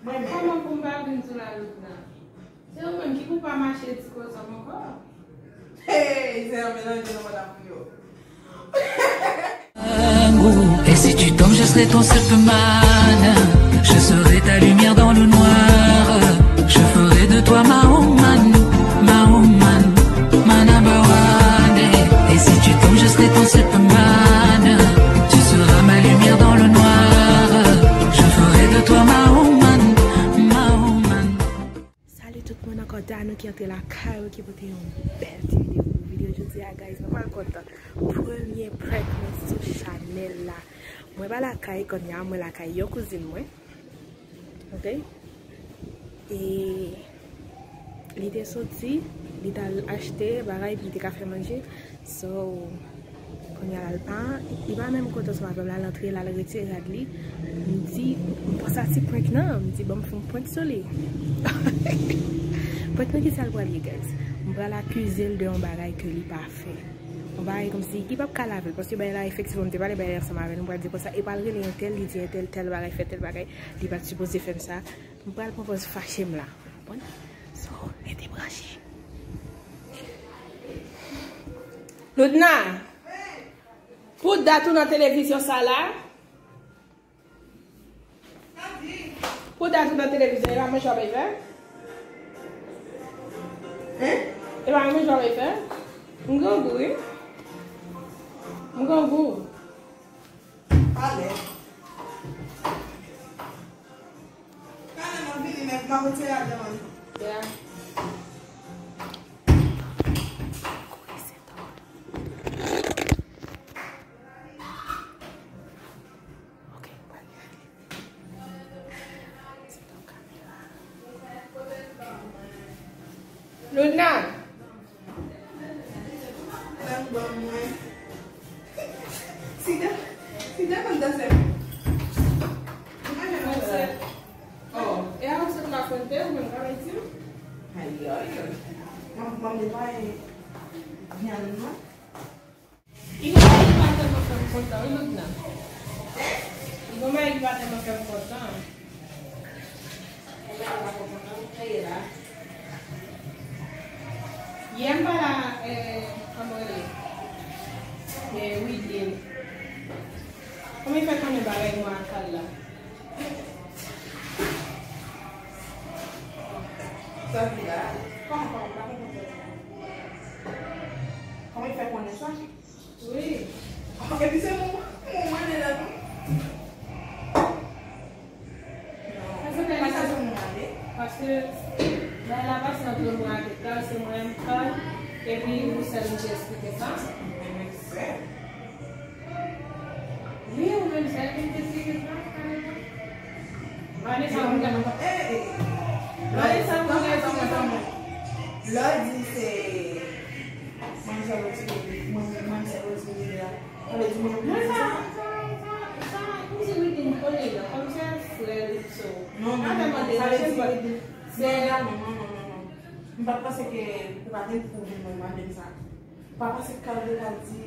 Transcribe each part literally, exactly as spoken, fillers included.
Mwen menm. Kòman pou m pa vin di w la, Loudna? Se ou menm ki pou pa mache di koze m ankò. Hey, se yon melanje nan manda pou yo. Et si tu tombes, je serai ton Superman. Je serai ta lumière dans le noir. Je ferai de toi ma woman, ma woman, ma number one. Et si tu tombes, je serai ton Superman. Tu seras ma lumière dans le noir. Je ferai de toi ma woman, ma woman. Salut tout moun, ankò Dano ki antre lakay ou ki pote yon bèl ti videyo pou videyo jodi a, guys. Mwen pral kontan. Premye prank mwen sou chanèl la. Mwen pa lakay kounye a, mwen lakay yon kouzin mwen. Ok? E li te soti, li t al achte bagay pou li te ka fè manje. So, kounye a la, l pa, li pa menm kontan ansanm avè m la, l antre la, l retire rad li. M di, m panse a ti prank nan, m di, ban m fè yon prank sou li. Prank nan ki sa l pral ye, guys? M pral akize l de yon bagay ke li pa fè. Yon bagay kòmsi, li p ap ka lave l, paske bagay la, efektivman, m te pale bagay la ansanm avè l, m pral di konsa, epa l rele entèl, li di entèl, tèl bagay, fè tèl bagay, li pa t sipoze fè m sa. M pral pran pòz fache m la. Konprann? So, rete branche. Loudna, pou dat ou nan televizyon sa la? Pou dat ou nan televizyon, e pa manje w ap fè? Hein? E pa manje w ap fè? M grangou, wi. M grangou. Pale. Kale m ap vini, men m ap retire adan an. Yeah. Loudna! Ban mwen. Sida, Sida konn danse. Mwen se. Oh, e a ou se Lafonte, ou menm ka Ayiti? Ayi, ayi. Mwen, mwen netwaye vyann nan. Li gon bagay ki pa tèlman fè m kontan, wi, Loudna. Li gon bagay ki pa tèlman fè m kontan. Yè m pale a, eh, kòman rele? Eh, Widlin. Kòman l fè konnen bagay mwen ak Kal la? Sa vle di la? Kòman, kòman, m pa konprann sa. Kòman l fè konnen sa? Wi. Epi se mwen, mwen, mwen, mwen, mwen. Paske bagay la pase ant mwen avèk Kal, se mwen menm Kal, epi ou sèl ou te eksplike sa. Mwen menm sèl. Wi, ou menm sèl ki te eksplike sa, Kal. Vanessa, ou menm. Vanessa, ou menm. Lè w di se mwen sèl ou ti, mwen, mwen sèl ou ti, sa vle di mwen menm sa, sa, sa, sa, kòmsi Widlin konnen nan, kòmsi frè l, so. Non, non, non, sa vle di Widlin. Non, non, non, non, non, non. M pa t panse ke ou pa te pou vin mwen mande m sa. M pa panse Kal te ka di,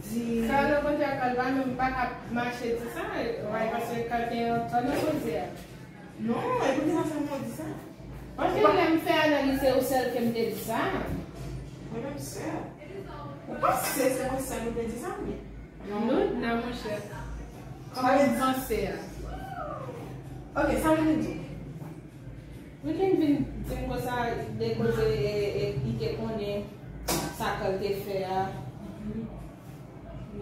di. Kal, okontrè, Kal pa menm pa ka mache di sa, paske Kal gen yon tò nan koze a. Non, e poukisa sèlman w di sa? Paske lè m fè analiz, se ou sèl ke m te di sa. Mwen menm sè. Ou panse se mwen sèl ou te di sa, wi? Non. Loudna, monchè. Kòman w panse a? Ok, sa vle di? Wi, li vin di m konsa, de koze, e, e, li te konnen sa Kal te fè a.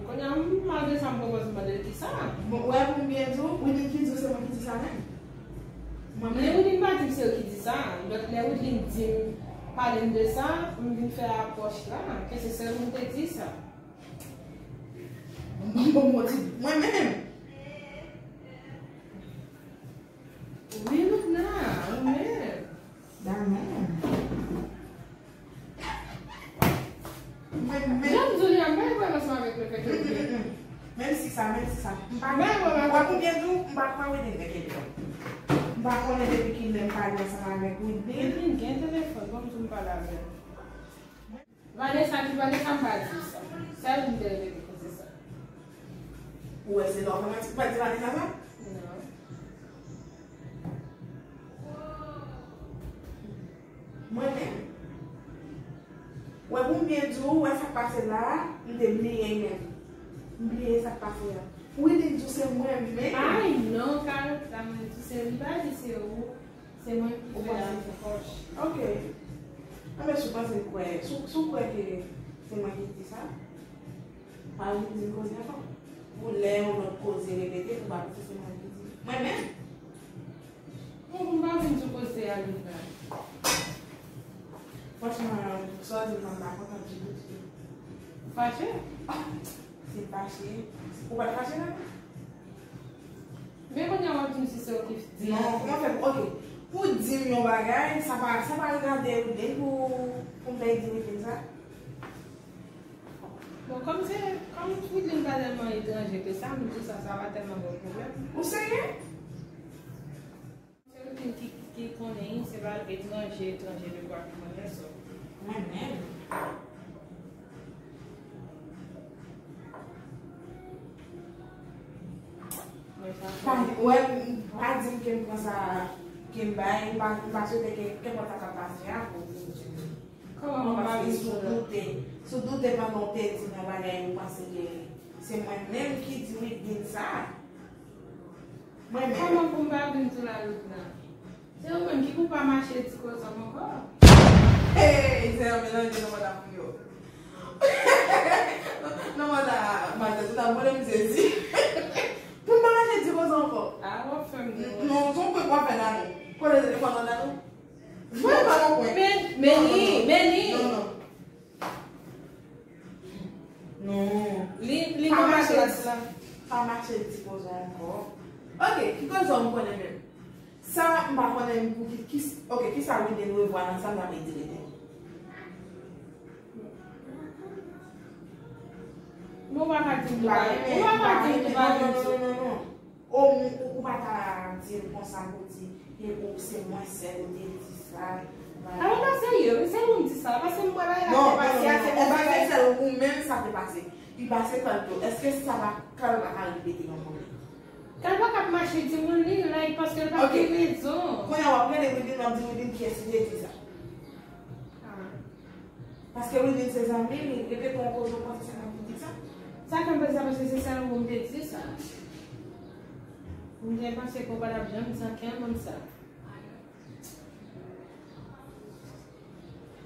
Kounye a, malgre sa, m pran pòz m mande l kisa. Bon, ou wè, pou m byen di w, Widlin ki di w se mwen ki di sa menm. Mwen menm. Men Widlin pa di m se ou ki di sa. Lòt lè Widlin di m, pale m de sa, m vin fè apwòch la, ke se sèl ou m te di sa. Bon, bon, bon, bon, di mwen menm. Wi, Loudna, ou menm. Damou. Mwen menm. Jan m di w li a, m pa gen pwoblèm ansanm avèk le fè ke l gen. Menm si sa, menm si sa. M pa gen pwoblèm. Ou wè konbyen jou, m pa kwè Widlin gen telefòn. M pa konnen depi kilè m pa gen ansanm avèk Widlin. Widlin gen telefòn, ban m di w m pale avè l. Vanessa, ki Vanessa m pa di sa. Sèl ou m te rele pou koze sa. Ou wè se lòt moun ki pa di Vanessa sa? Non. Wè, pou m byen di w, wè sa k pase la a, m te bliye l menm. M bliye sa k pase a. Wilin di w se mwen menm. Ay non, Carlotta, mwen di se li pa di se ou, se mwen ki fè la pòch. Ok. Anben, si w panse l kwè, si w, si w kwè ke se mwen ki di sa, pa vin di l koze ankò. Pou lè yon lòt koze repete, pou pa panse se mwen ki di. Mwen menm. Bon, pou m pa vin sou koze a, Lina. Franchman, sa w di m nan, m pa kontan ditou, ditou. Fache? Ah, se fache. Ou pa t fache la? Men kounye a w ap di m si se ou ki di. Non, kòman fè? Ok. Pou di m yon bagay, sa pa, sa pa regade Wilin pou, pou m fè di Wilin sa. Bon, kòm se, kòm Wilin pa tèlman etranje ke sa, m di sa, sa pa tèlman bon pwoblèm. Ou serye? Se Wilin ki, ki konnen, se pa etranje, etranje de kwa ki konnen sa. Mwen menm. Mwen sa. Pa, wè, pa di m ke m pran sa, ke m bay, m pa, m pa swete ke, kenpòt sa k ap pase a pou di m. Kòman mwen pa vin sou doute? Sou doute pandan w te di nan bagay ou panse ke se mwen menm ki di Wilin sa. Mwen menm. Kòman pou m pa vin sou la wout la? Se ou menm ki pou pa mache ti kozonm ankò. Hey, se yon melanje nan manda pou yo. Nan manda, maten, tout ap vole m sezi. Pou m pa mache ti kozonm ankò. A, w ap fè m. Non, se yon prank w ap fè la non. Kole telefòn nan non. Mwen pa nan kwen. Men, men li, men li. Non, non. Non. Li, li pa mache klas la. Pa mache ti kozonm ankò. Ok, ki kozonm ou konnen menm? Sa, m pa konnen pou ki, ki, ok, kisa Wilin revwa nan sa m ta vle di rete. Bon, ou pa ka di m tou pa, ou pa ka di m tou pa vin sou. Non, non, non, non, non. Ou, ou, ou pa ta di l konsa pou di, e ou se mwen sèl ou te di sa. Alò pa serye, se ou m di sa, paske m wè bagay la te pase a, se te bagay. Non, non, non, non, se sèl ou menm sa te pase. Li pase Carl tou. Èske sa pa Carl pa ka repete yon moun? Carl pa ka ap mache di moun li, like, paske l pa gen rezon. Kounye a w ap rele Wilin, w ap di Wilin kiyès ki te di sa. Ah. Paske Wilin se zanmi li, repete yon koze ou panse se mwen ki di sa. Sa fè m panse sa, paske se sèl ou m te di sa. M te panse ke w pa t ap janm di ankenn moun sa.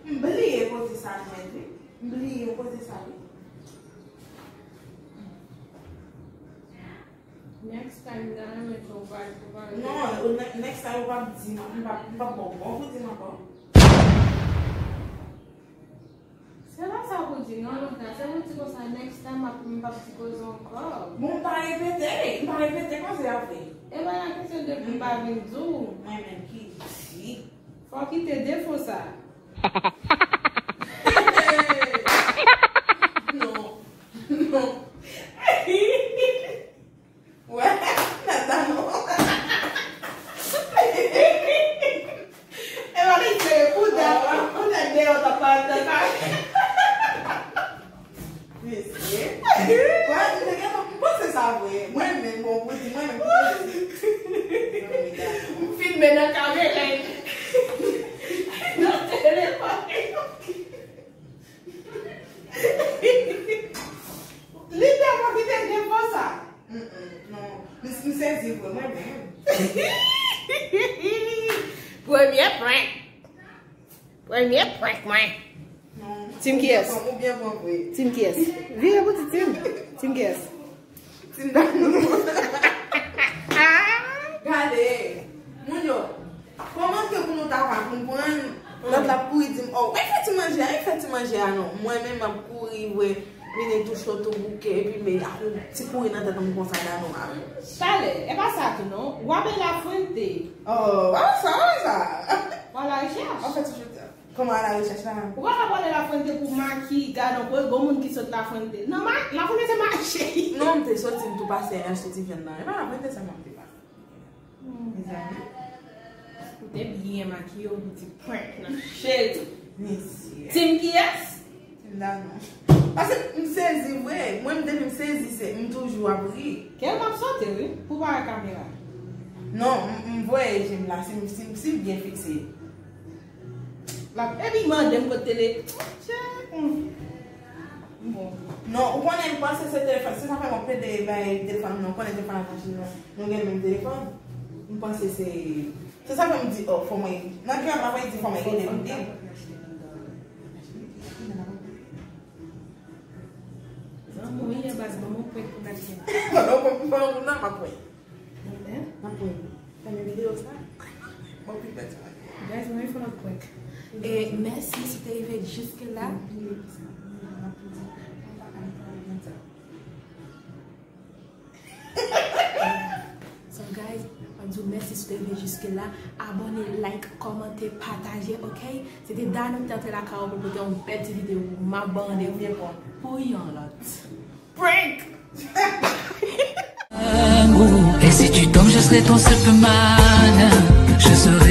M bliye koze sa nèt wi. M bliye koze sa wi. Next time, m ta renmen ke w pa, w pa. Non, ne-, next time ou p ap di m, m p ap, m p ap ba w bon pou di m ankò. Se pa sa pou di non, Luna, se pou di konsa, next time, m ap, m p ap di koze ankò. Bon, m pa repete, m pa repete koze a vre. E pa yon kesyon de pou m pa vin di w. Mwen menm ki di. Fò w kite defo sa. Non, non. Wè, Nata non. E pa li se pou dat, pou dat deyò ta pa, ta pa. Mesye. Wè, m te gentan, m panse sa vre. Mwen menm, bon, pou di, mwen menm, pou di. M filme nan kamera. Nan telefòn. Li te pwofite de fò sa. Mm, mm, non. M, m sezi vre, mwen menm. Premye prank. Premye prank, mwen. Non. Team kiyès? Ou byen pran vre. Team kiyès? Vire pou ti Team. Team kiyès? Team Danou. Gade. Moun yo. Kòman ke pou nou ta va konprann, lòt la ap kouri di m, oh, e fè ti manje a, e fè ti manje a non. Mwen menm m ap kouri, vre, vini tou cho, tou bouke, epi men ak yon ti kouri nan tèt m konsa la non. Talè, e pa sa tou non. W ap al Lafuente. Oh, w ap sa, w ap sa. W al la rechèch. W ap fè ti cho. Kòman al la rechèch la? Ou pa ka pale Lafuente pou makiye, gade yon gon moun ki sot Lafuente. Non, ma-, Lafuente se mache. Non, m te soti, m tou pase achte ti vyann nan. E pa Lafuente sèlman m te pase. Hmm. Mezanmi. Ou te byen makiye, ou ti prank nan cheri. Mesye. Team kiyès? Team Danou. Paske m sezi vre. Mwen, m depi m sezi, se, m toujou ap ri. Kè m ap sote, wi, pou pa wè kamera. Non, m, m voye je m la, si, si, si m byen fikse. L ap epi mande m kote tele. Monchè. Bon. Non, ou konnen, m panse se telefòn. Se sa fè mwen plede bay telefòn nan. Ou konnen telefòn ak machin nan, nou gen menm telefòn. M panse se, se sa fè m di, oh, fò mwen, nan kè m, mwen di fò mwen ede m di. Mwen, mwen, baz, ban mwen prank pou Nadia. Ban mwen prank pou nan, m ap prank. Hein? M ap prank. Fèmen videyo sa. Mwen pi bèl sa. Guys, mwen fè lòt prank. E mèsi si te rive jiske la. So guys, mwen di w mèsi si te rive jiske la. Abòne, like, kòmante, pataje, ok? Se te Dano ki te antre lakay ou pou pote yon bèl ti videyo. M ap ba w randevou pou yon lòt prank. Et si tu tombes, je serai ton Superman. Je serai